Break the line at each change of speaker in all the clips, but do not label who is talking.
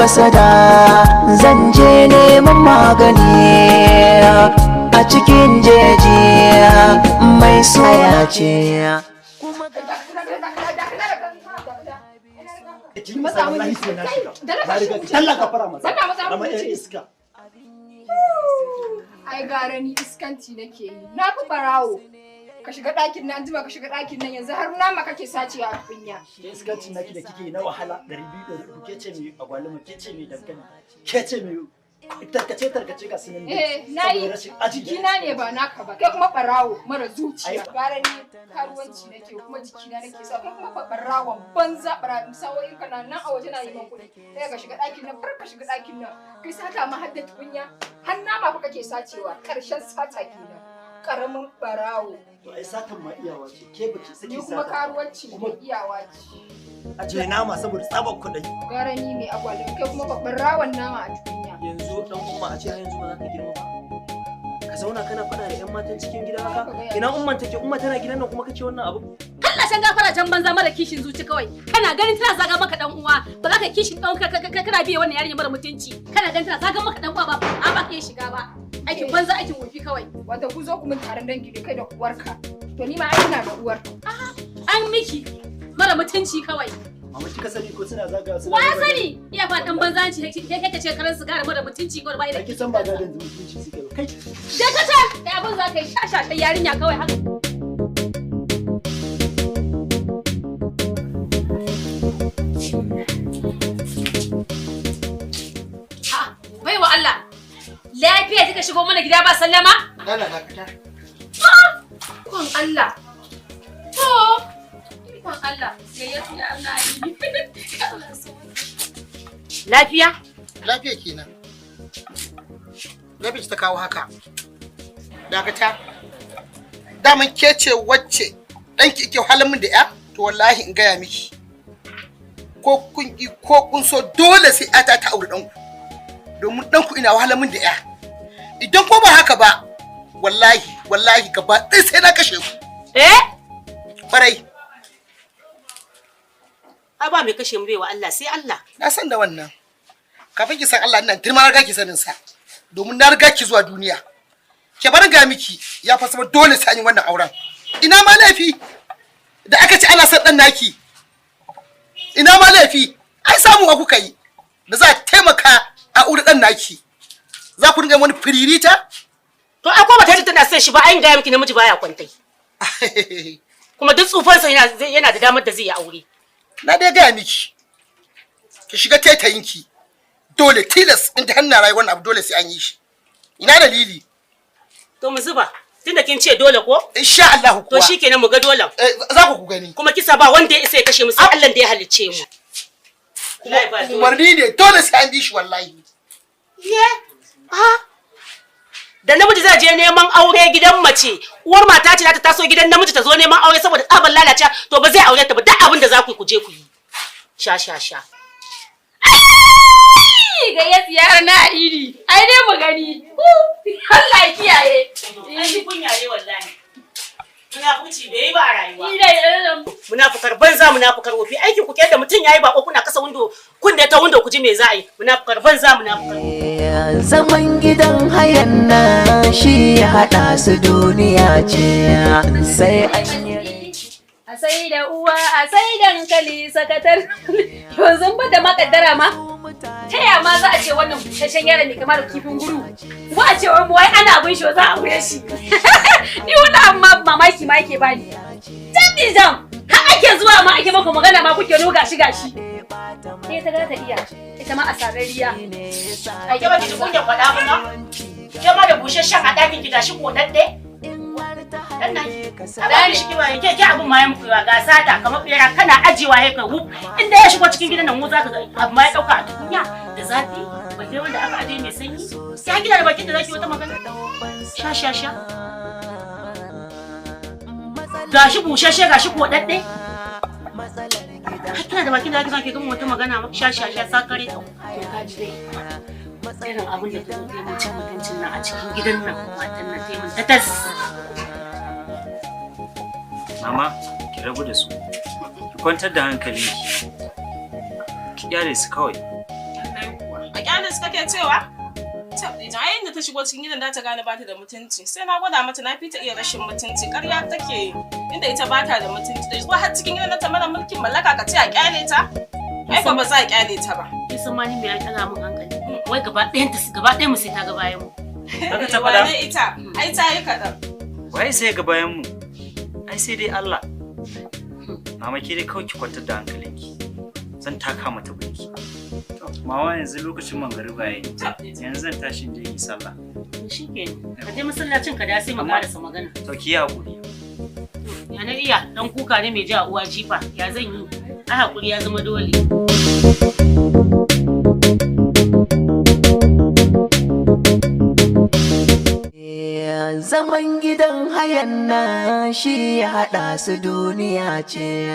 kasada, zan je neman magani a cikin jeji. Mai soya ce.
Matsa mun
Wallahi sai na shiga.
Dala
Na riga
ka
talla ka fara masa.
Dala matsa
Zama
mun
yar
wuce.
iska.
Ai gara ni iskanci nake yi. Na fi barawo. Ka shiga ɗakin nan, jima ka shiga ɗakin nan, yanzu har nama kake sacewa a tukunya.
Ke iskancin naki da kike yi na wahala 200 300, ke ce mai agwaluma, ke ce mai dankali, ke ce mai tarkace tarkace, ga sunan dai.
Eh, na yi
Saboda rashin aji.
Jikina ne ba naka ba. Kai kuma barawo mara zuciya.
Ai.
Gara ni karuwanci nake kuma jikina nake sa, kai kuma barawon banza, barawo sa'o'in ka na nan a waje na yi man kuɗi. Kai ka shiga ɗakin nan, far ka shiga ɗakin nan. Kai sata ma har da tukunya, har nama fa kake sacewa. Karshen sata kenan. Karamin barawo.
To ai satan ma iyawa ce. Ke baki saki
Ni kuma
sata.
karuwanci
Kuma-
ne iyawa ce.
Aje nama saboda tsabar kuɗi.
Gara ni mai agwalin, kai kuma babban rawan nama a tukunya.
Yanzu dan umma, a ce har yanzu ba za ka girma ba, ka zauna kana faɗa da yan matan cikin gida haka? Ina umman take? Umma tana gidan nan kuma kake wannan abu?
Allah can gafara can banza, mara kishin zuci kawai. Kana ganin tana zaga maka dan uwa, ba za ka kishin dan ka kana biye wannan yarinya mara mutunci. Kana ganin tana zaga maka dan uwa, ba a ba ka iya shiga ba. Aikin banza, aikin wofi kawai.
Wata ku zo ku min taron dangi da kai da uwarka. To ni ma ai ina da uwar.
An miki mara mutunci kawai.
Mama, kika sani ko suna zaga suna.
Wa ya sani? Iya fa dan banza ce, kai ka ce karan sigara, mara mutunci kawai ba
Ai kin san ba gadon mutunci suke ba. Kai.
Je ka can kai abin za ka yi shashashan yarinya kawai haka. A'a, baiwa Allah. Lafiya kika shigo mana gida ba sallama?
Lala, dakata.
Ikon Allah. To, ikon Allah. Gayyar ya Allah yi. Allah so.
Lafiya?
Lafiya kenan. Lafiya ce ta kawo haka. Dakata. Daman ke ce wacce ɗanki yake halin min da ya? To wallahi in gaya miki. Ko kun ki ko kun so, dole sai ƴata ta auri ɗanku. Domin ɗanku ina wahalar min da ya. Idan ko ba haka ba, wallahi wallahi gaba ɗaya sai na kashe ku.
Eh?
Kwarai.
Ai ba mai kashe mu, baiwa Allah, sai Allah.
Na san da wannan. Kafin ki san Allah ina girma, na riga ki sanin sa. Domin na riga ki zuwa duniya. Ke bar ga miki, ya fa zama dole sai an yi wannan auren. Ina ma laifi da aka ce ana son dan naki. Ina ma laifi? Ai samu wa kuka yi da za a taimaka a auri dan naki. Za ku dinga yin wani firirita?
To ai ko bata ji tana son shi ba, ai ga miki namiji baya kwantai. Kuma duk tsufansa yana da damar da zai yi aure.
Na dai gaya miki. Ki shiga taitayinki. Dole tilas in ta hanna rayuwar abu dole sai an yi shi. Ina dalili?
To mu zuba. Tunda kin ce dole ko?
Insha Allah
To
kuwa.
shikenan, mu ga dole.
Eh, za ku gani.
Kuma kisa ba wanda ya isa ya kashe mu sai Allah da ya halicce mu. Wallahi ba dole.
Umarni ne, dole sai an bi shi wallahi.
Ye? Ah. Da namiji zai je neman aure gidan mace, uwar mata ce za ta taso gidan namiji ta zo neman aure saboda tsabar lalacewa, to ba zai aure ta ba, duk abin da za ku yi ku je ku yi. Sha sha sha.
Gayyar ziyara na iri. Ai dai mu gani. Allah ya kiyaye.
Ai kunya ne wallahi. Munafurci bai yi ba a rayuwa.
Ni da
Munafukar banza, munafukar wofi, aikin ku da mutum yayi bako kuna kasa windo, kun da ta windo ku ji me za a yi. Munafukar banza, munafukar.
Zaman gidan hayan nan shi ya haɗa su, duniya ce sai an yi.
A sai da uwa, a sai dankali sakatar. Yanzu ba da makaddara ma. Ta ya ma za a ce wannan busasshen yaron mai kamar kifin guru? Wa a ce wai wai ana abin shi za a aure shi. Ni wannan abu ma mamaki ma yake bani. Can jam har ake zuwa ma ake maka magana ma kuke no gashi gashi. Eh, ta ga ta iya. Ita ma asararriya.
Ai ke ba ki ji kunyar faɗa ba ma? Ke ma da busasshen a ɗakin ki gashi kodadde? Dan nan. A shi kiwa ke ke abun ma ya muku yawa, ga sata kamar bera, kana ajewa ya kai wuf inda ya shigo cikin gidan nan mu zaka ga abu ma ya dauka a tukunya da zafi, balle wanda aka aje mai sanyi. Ya gida da bakin da zaki wata magana. Sha sha sha. Gashi bushashe, gashi kodadde. Har kina da bakin da zaki zaki gama wata magana ma, sha sha sha, sakare. To ka ji dai irin abin da ta zo ta yi min, cin mutuncin nan a cikin gidan nan, matan nan ta yi min tatas.
Mama, ki rabu da su. Ki kwantar da hankalinki. Ki kyale su kawai.
da suka ke cewa? Tab idan ai inda ta shigo cikin gidan da ta gane ba ta da mutunci. Sai na gwada mata na fita iya rashin mutunci. Ƙarya take yi. Inda ita ba ta da mutunci. Da shigo har cikin gidan ta mana mulkin mallaka ka ce a kyale ta? Ai ba za a kyale ta ba.
Kin san ma ni me ya taga min hankali? Wai gaba ɗayan ta gaba ɗayan mu sai ta ga bayan mu.
Haka ta faɗa?
Wane ita? Ai ta yi kaɗan.
Waye sai ga bayan mu? Ai sai dai Allah. Mama ke dai kawai ki kwantar da hankalinki. Zan taka mata birki. Mama yanzu lokacin mangariba yayi. Yanzu zan tashi in je yi sallah.
Shikenan. Ka je masallacin ka da sai mu karasa magana.
To ki yi hakuri.
Ya na iya dan kuka ne mai ja uwa jifa. Ya zan yi? Ai hakuri ya zama dole.
Zaman gidan hayan nan shi ya haɗa su duniya ce,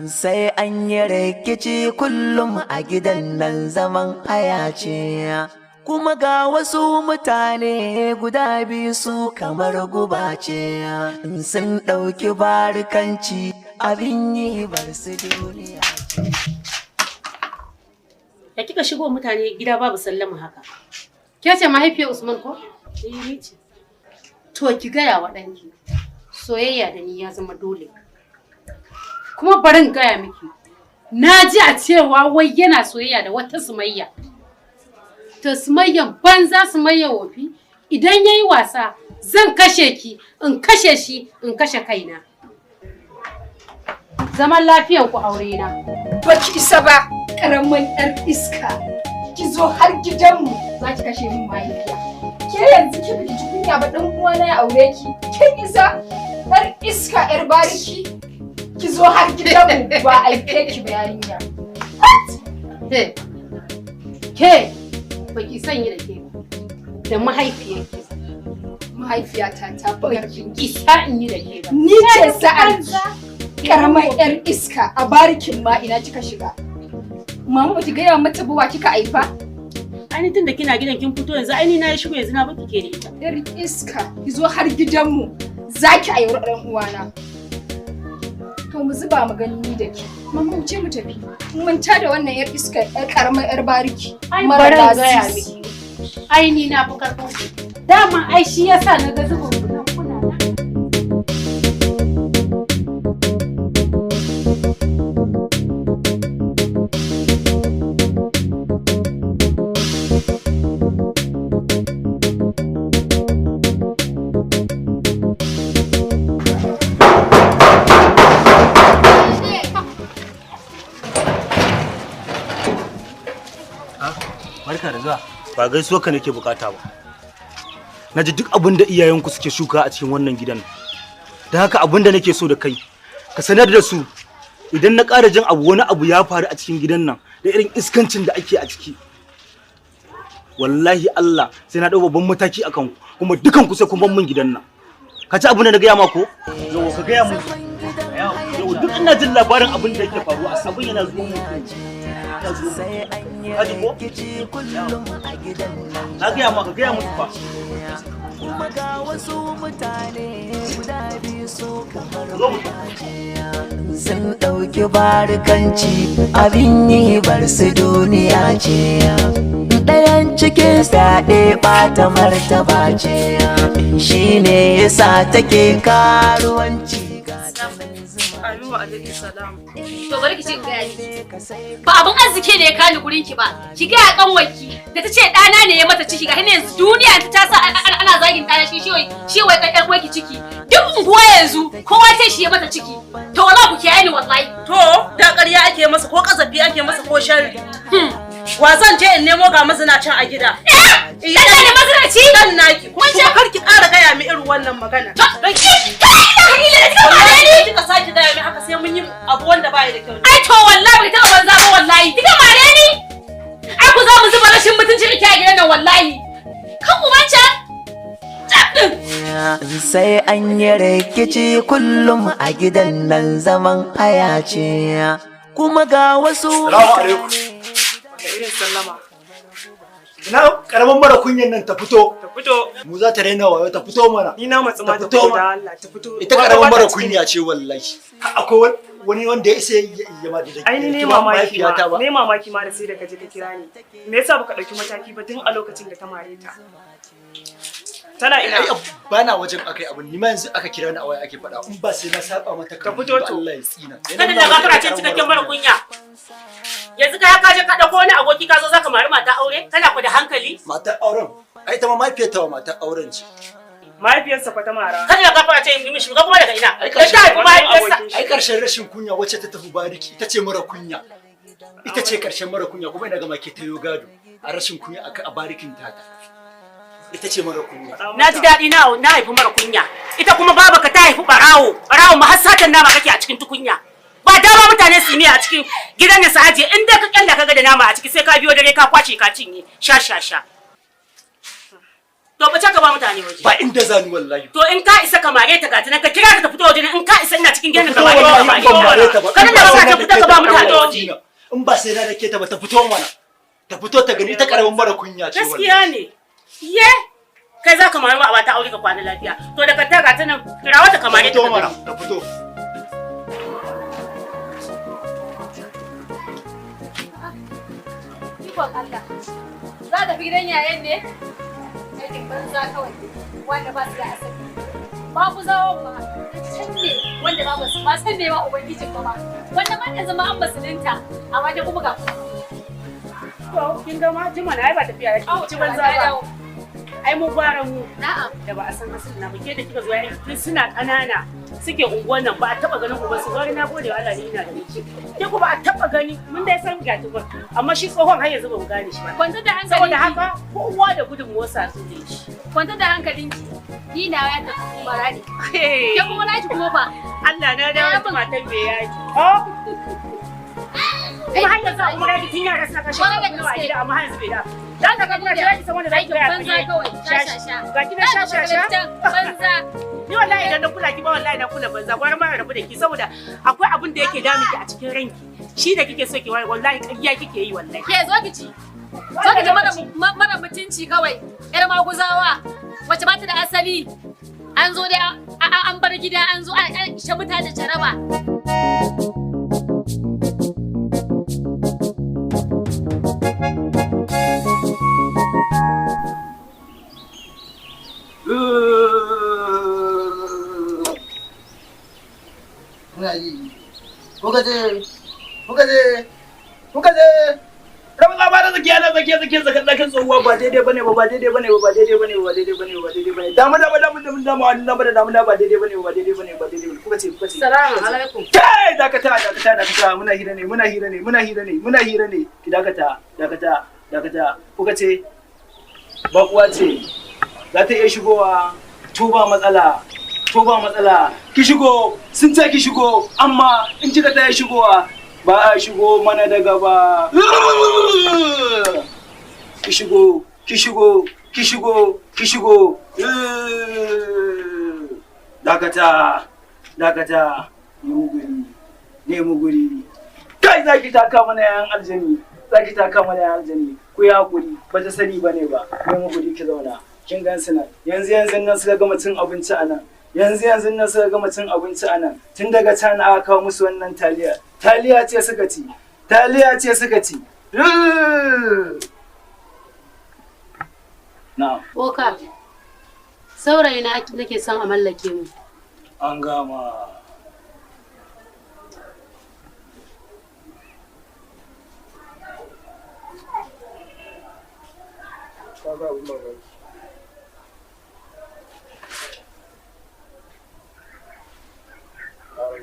sai an yi rikici kullum a gidan nan zaman haya ce. Kuma ga wasu mutane guda biyu su kamar guba ce, sun ɗauki barikanci abin yi bar su duniya ce.
Ya kika shigo mutane gida babu sallama haka?
Ke ce mahaifiyar Usman ko?
Eh, ni ce.
To ki gaya wa ɗanki, soyayya da ni ya zama dole. Kuma bari in gaya miki, na ji a cewa wai yana soyayya da wata Sumayya. To Sumayyan banza Sumayyan wofi, idan ya yi wasa zan kashe ki, in kashe shi, in kashe kaina. Zaman lafiyan ku aure na.
Baki isa ba, karamin yar iska. Ki zo har gidanmu za ki kashe min mahaifiya. Ke yanzu ki biki ji kunya ba dan uwana ya aure ki. Kin isa yar iska yar bariki. Ki zo har gidanmu ba aike ki ba yarinya.
Ke, ke baki sanya da ke ba, da mahaifiyarki.
Mahaifiyata ta fi karfin ki.
Isa in yi da ke ba.
Ni ce sa'ar ki. Karamar yar iska a barikin ma ina kika shiga. Mama baki gaya mata ba wa kika haifa?
Ai tun da kina gidan kin fito yanzu ai ni na yi shigo yanzu na baki ke da ita.
Yar iska ki zo har gidanmu za ki auri ɗan uwana. To mu zuba mu gani ni da ke. Mama wuce mu tafi. Mun ta da wannan yar iska yar karamar yar bariki.
Ai
Mara
bari in gaya
lasisi.
miki. Ai ni na fi karfin ku. Dama ai shi yasa na ga zubin ku nan kuna nan.
Barka da zuwa.
Ba gaisuwa ka nake bukata ba. Na ji duk abin da iyayenku suke shuka a cikin wannan gidan. Da haka abin da nake so da kai, ka sanar da su idan na ƙara jin abu wani abu ya faru a cikin gidan nan da irin iskancin da ake a ciki. Wallahi Allah sai na ɗau babban mataki a kanku kuma dukan ku sai kun bar min gidan nan. Ka ci abin da na gaya ma ko? Yau ka gaya mu. Yau duk ina jin labarin abin da yake faruwa abin yana zuwa mu. Yana zuwa mu.
Sai an yi
Ka ji ko?
rikici kullum a gidan nan
Na gaya ma ka gaya musu fa.
kuma ga wasu mutane guda biyu su kamar
Zo mu.
sun ɗauki barikanci abin yi bar su duniya ce ɗayan cikin saɗe ɓata martaba ce shi ne yasa take karuwanci ga ta nan zuma
Amin wa alaikum salam.
To bari ki ce in gaya miki. Ba abin arziki ne ya kani gurin ki ba. Ki gaya kanwarki da ta ce ɗana ne ya mata ciki ga yanzu duniya ta sa ana zagin ɗana shi shi wai ɗan ƴar uwarki ciki. Duk unguwa yanzu kowa ce shi ya mata ciki. To wallahi ku kiyaye ni wallahi.
To, da ƙarya ake masa ko ƙazafi ake masa ko sharri. Wa zan je in nemo ga mazinacin a gida?
Ɗana ne mazinaci?
Dan naki. Kuma kar ki ƙara gaya mi irin wannan magana.
To, ki
Wallahi kika sake gaya mi haka sai mun yi abu wanda baya da kyau.
Ai to wallahi bai taɓa banza ba wallahi. Kika mare ni? Ai ku za mu zuba rashin mutunci da ke a gidan nan wallahi. Kan ubancan. Tab ɗin.
Sai an yi rikici kullum a gidan nan zaman haya ce kuma ga wasu
Salamu alaikum.
Irin sallama.
Ina karamin mara kunyan nan ta fito.
Ta fito.
Mu za ta raina wayo ta fito mana.
Ni na matsi ma
Ta
ta
fito
fito
ma.
da Allah ta fito.
Ita karamin mara kunya ce wallahi. Akwai wani wanda ya isa ya ma da
Ai ni ne mamaki ma, ne mamaki ma da sai da kaje ka kira ni. Me yasa baka dauki mataki ba tun a lokacin da ta mare ta? Tana ina?
Ai ba na wajen akai abun, ni ma yanzu aka kira ni a waya ake faɗa. In ba sai na saba mata
Ka fito to.
Allah ya tsina.
Kada da gafara ce cikakken mara kunya. Yanzu ka je ka dauko wani aboki ka zo zaka mari mata aure? Kana ku da hankali?
Matar auren. Ai ita ma mahaifiyarta wa matar auren ce.
Mahaifiyarsa fa ta mara.
Kada da gafara ce yi mishi kuma daga ina? Da ta haifi mahaifiyarsa.
Ai karshen rashin kunya wacce ta tafi bariki ita ce mara kunya. Ita ce karshen mara kunya, kuma ina gama ke tayo gado a rashin kunya a barikin tata. Ita ce mara kunya.
Na ji daɗi na haifi mara kunya. Ita kuma babaka ta haifi ɓarawo. Ɓarawo ma har satan nama kake a cikin tukunya. Ba dama mutane su miya a cikin gidan da su ajiye, in dai ka kyalla ka ga da nama a ciki sai ka biyo dare ka kwace ka cinye. Sha sha sha. To bace ka ba mutane waje.
Ba inda zani wallahi.
To in ka isa ka mare ta gata nan, ka kira ta fito waje nan, in ka isa ina cikin gidan ka mare ta ka mare
Ban mare ta ba.
ta. Kada da ba ka fita ka ba mutane waje.
In ba sai na rake ta ba, ta fito mana. Ta fito ta gani, ita karamin mara kunya ce wallahi.
Gaskiya ne. Ye kai za ka mari ba ta aure ka kwana lafiya. To da ka ta gata nan, kira wata ka mare ta.
Ta fito mana, ta fito.
Ikon Allah. Za ta fi gidan yayan ne? Aikin banza kawai wanda ba su da asali. Ba ku zawon ma can ne wanda ba su ma san me ma ubangijin ba ma. Wanda ma yanzu ma an musulunta amma dai kuma ga ku.
To kin ga ma jima na ai ba tafiya yake ci banza ba. Ai mu gwara mu.
Na'am.
Da ba a san asalin na ba, ke da kika zo yayin tun suna ƙanana suke unguwan nan ba a taba ganin uban su, gwara na gode wa Allah ni ina da miji. Ke ko ba a taba gani, mun dai san gati ba amma shi tsohon har yanzu ba mu gane shi ba.
Kwantar da hankalinki.
Saboda haka kowa da gudunmuwarsa su ne shi.
Kwantar da hankalinki. Ni na ya tafi umara ne. Ke kuma naki kuma fa.
Allah na dawo da matan me yaki. Oh. Kuma har yanzu a umara tun yara suna kashe
Kwarai da
kuɗi a
gaske.
gida amma har yanzu bai da. Dan ka kuma kira ki san wanda zaki
Aikin banza kawai. Sha sha sha.
Ga ki na sha sha sha.
Banza.
Ni wallahi idan na kula ki ba, wallahi na kula banza, gwara ma rabu da ki saboda akwai abin da yake damun ki a cikin ranki. Shi da kike so ki wai wallahi ƙarya kike yi wallahi.
Ke zo ki ci. Zo ki ci mara mutunci kawai. Yar maguzawa wacce ba ta da asali. An zo dai an bar gida an zo an ishe mutane jaraba.
Ina ji. Kuka je, kuka je, kuka je.
Rabin labarin tsakiya na tsakiya tsakiya tsakan tsakan tsohuwa ba daidai bane ba, ba daidai bane ba, ba daidai bane ba, ba daidai bane ba, ba daidai bane. Damu damu damu damu damu damu damu damu ba daidai bane ba, ba daidai bane ba, daidai bane. Kuka ce, kuka ce.
Salamu alaikum.
Kai dakata dakata dakata, muna hira ne, muna hira ne, muna hira ne, muna hira ne. Ki dakata dakata dakata. Kuka ce bakuwa ce za ta iya shigowa, to ba matsala. To ba matsala, ki shigo, sun ce ki shigo, amma in kika ta shigowa ba a shigo mana da gaba. Ki shigo, ki shigo, ki shigo, ki shigo. Dakata, dakata, nemi guri, nemi guri. Kai za ki taka mana yayan aljani, za ki taka mana yayan aljani. Ku yi hakuri, ba ta sani ba ne ba, nemi guri ki zauna. Kin gan su nan, yanzu yanzu nan suka gama cin abinci a nan. Yanzu yanzu nan suka gama cin abinci a nan, tun daga can aka kawo musu wannan taliya, taliya ce suka ci, taliya ce suka ci. Na'am.
Boka. Saurayi na nake son a mallake mu.
An gama.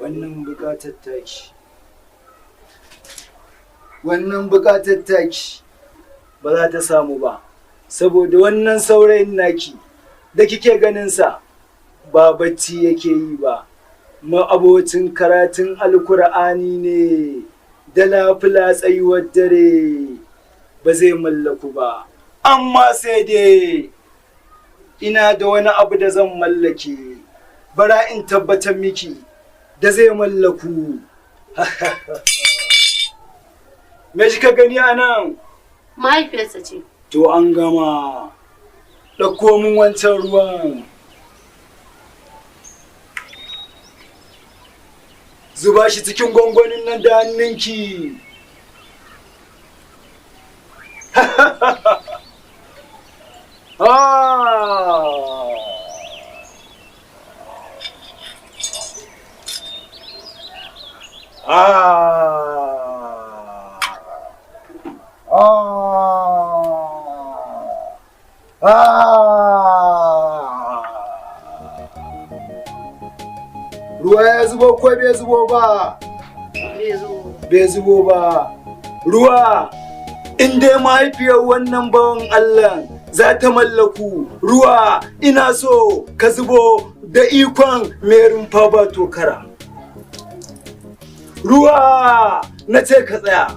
Wannan bukatar taki, wannan bukatar taki ba za ta samu ba, saboda wannan saurayin naki da kike ganinsa ba bacci yake yi ba, ma'abocin karatun alkur'ani ne da lafula tsayuwar dare, ba zai mallaku ba. Amma sai dai ina da wani abu da zan mallake, bara in tabbatar miki da zai mallaku. Me kika gani a nan?
Mahaifiyarsa ce.
To an gama. Ɗauko min wancan ruwan. Zuba shi cikin gwangwanin nan da hannunki. Ah! Ah! Ah! Ah! Ruwa ya zubo ko bai zubo ba? Bai zubo ba. Ruwa! In dai mahaifiyar wannan bawan Allah za ta mallaku ruwa, ina so ka zubo da ikon mai rumfa ba tokara. Ruwa! Na ce ka tsaya.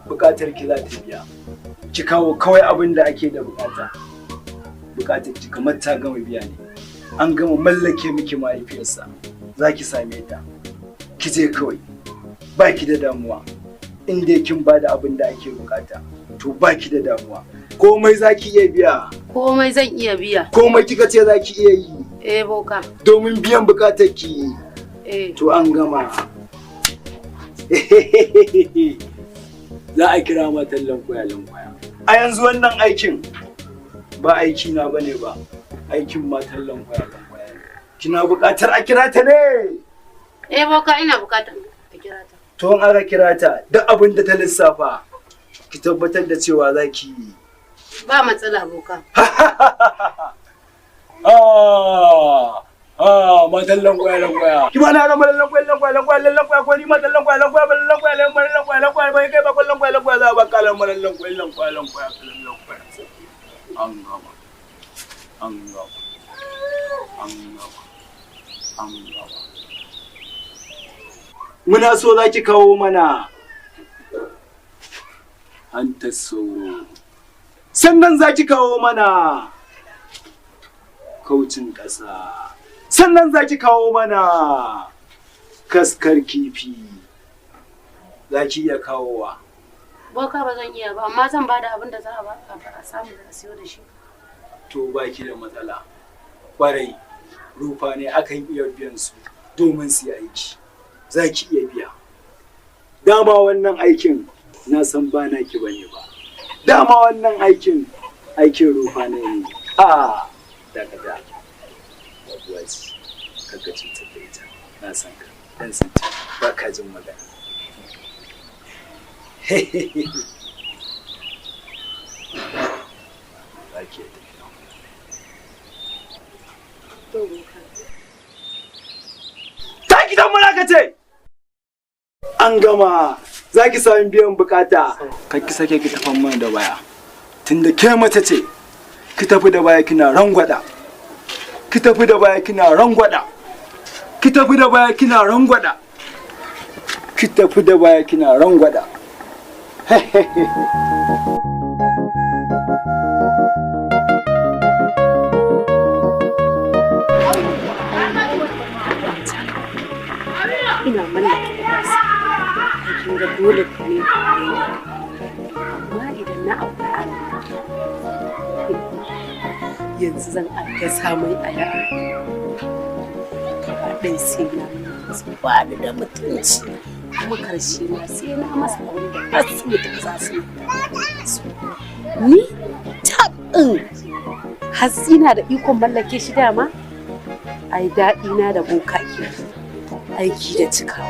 Bukatar ki za ta biya. Ki kawo kawai abin da ake da bukata. Bukatar ki kamar ta gama biya ne. An gama mallake miki mahaifiyarsa. Za ki same ta. Ki je kawai. Ba ki da damuwa. In dai kin ba da abin da ake bukata, to ba ki da damuwa. Komai za ki iya biya.
Komai zan iya biya.
Komai kika ce za ki iya yi.
Eh boka.
Domin biyan bukatar ki.
Eh.
To an gama. Za a kira matan lankwaya lankwaya. A yanzu wannan aikin ba aiki na bane ba. Aikin matan lankwaya lankwaya ne. Kina buƙatar a kira ta ne?
Eh boka, ina buƙatar a kira ta.
To in aka kira ta, duk abin da ta lissafa ki tabbatar da cewa za ki yi.
Ba matsala boka.
Ah, ah, matan lankwaya lankwaya. Ki ba na ran lankwaya lankwaya lankwaya lankwaya ko ni matan lankwaya lankwaya lankwaya lankwaya lankwaya lankwaya bai kai ba lankwaya lankwaya za ba kalan lankwaya lankwaya lankwaya lankwaya. An gama. An gama. An gama. An gama. Muna so za ki kawo mana hantar sauro. Sannan za ki kawo mana kaucin ƙasa. Sannan za ki kawo mana kaskar kifi. Za ki iya kawowa.
Boka, ba zan iya ba, amma zan bada abin da za a ba a samu da a siyo da shi.
To ba ki da matsala. Kwarai, rufa ne akan iya biyan su domin su yi aiki. Za ki iya biya. Dama wannan aikin na san ba naki bane ba. Dama wannan aikin aikin rufa ne ne. A dakata. Babuwa ce, kakka cutar da ita. Na san ka, dan san ta, ba ka jin magana. Za ki iya tafiya.
To boka.
Ta gidan muna ce! An gama, za ki sami biyan bukata. Kar ki sake ki tafan mana da baya. Tunda ke mace ce, ki tafi da baya kina rangwada. Ki tafi da baya kina rangwada. Ki tafi da baya kina rangwada. Ki tafi da baya kina rangwada.
Ina mallake kansa. Kin ga dole ne amma idan na aure Allah yanzu zan addasa mai aya. Gaba ɗaya sai na ba ni da mutunci, kuma karshe ma sai na masa abin da har su mutum za su yi. Ni taɓin hatsi na da ikon mallake shi dama, ai daɗi na da boka ke aiki da cika.